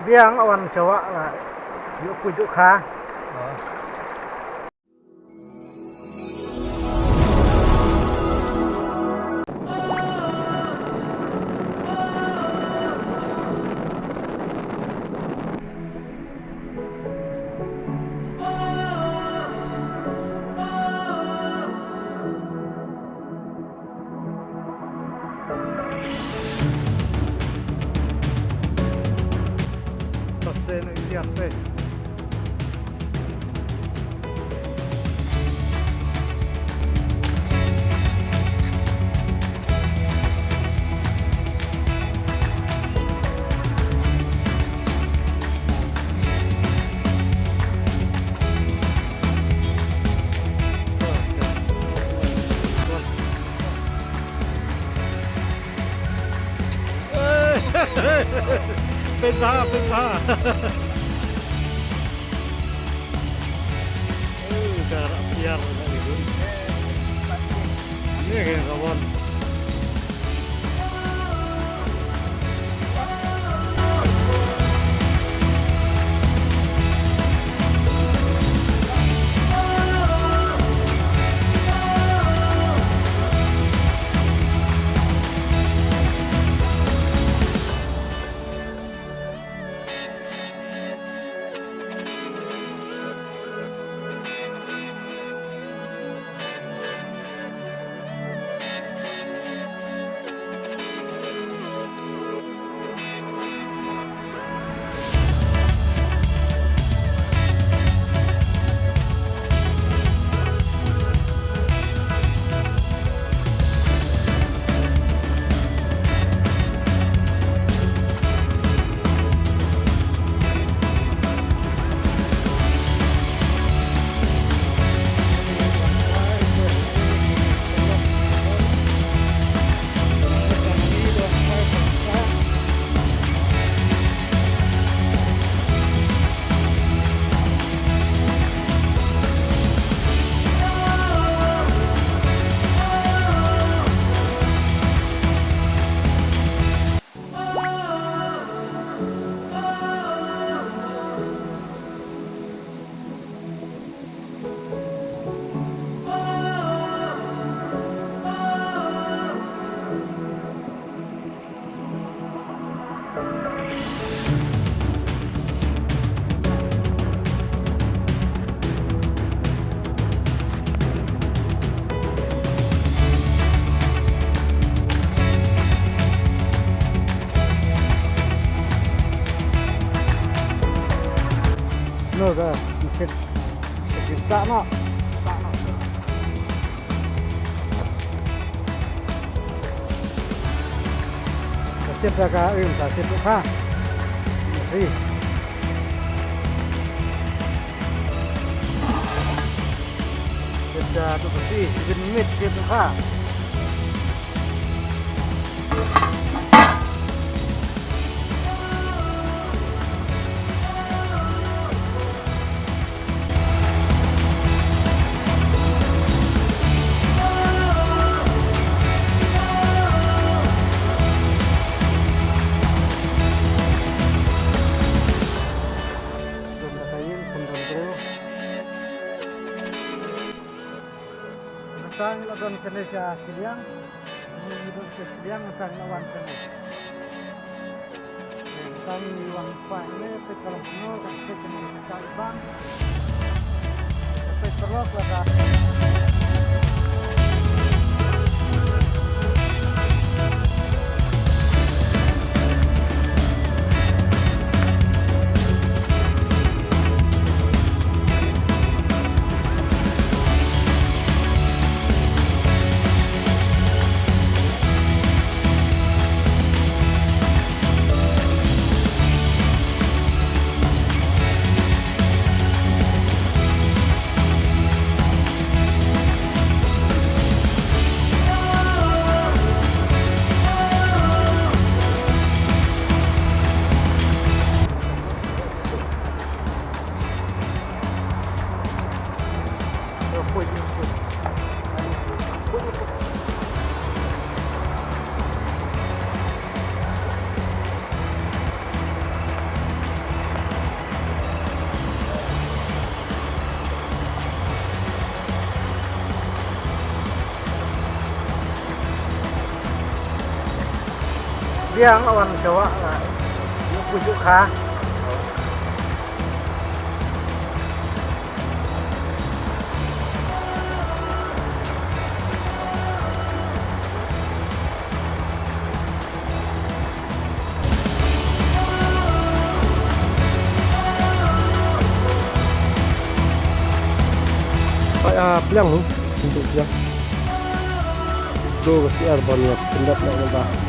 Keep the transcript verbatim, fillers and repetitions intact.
Yang awan sawah la. Yuk pujuk kha. Pynbha, pynbha. Eh, ka rah piar na ni, bun. Ni ka wan. No, da, mungkin kita nak. Ka ship da ka im, ka ship da ka. Ri. Ship da tu ka si, ship mit, ship da ka. Tang la don kane sha Shilliang. Ngi don sha Shilliang, tang la wan kane. Tang ngi wan kwah ne, peit ka long kumno, kan peit kane ka bang. Peit paralok la ka. Yang wan ka wah la. Yu ku ju kha. Ai a pliang hu. Untuk dia. Do ka siar ban ïa pyndap na ba.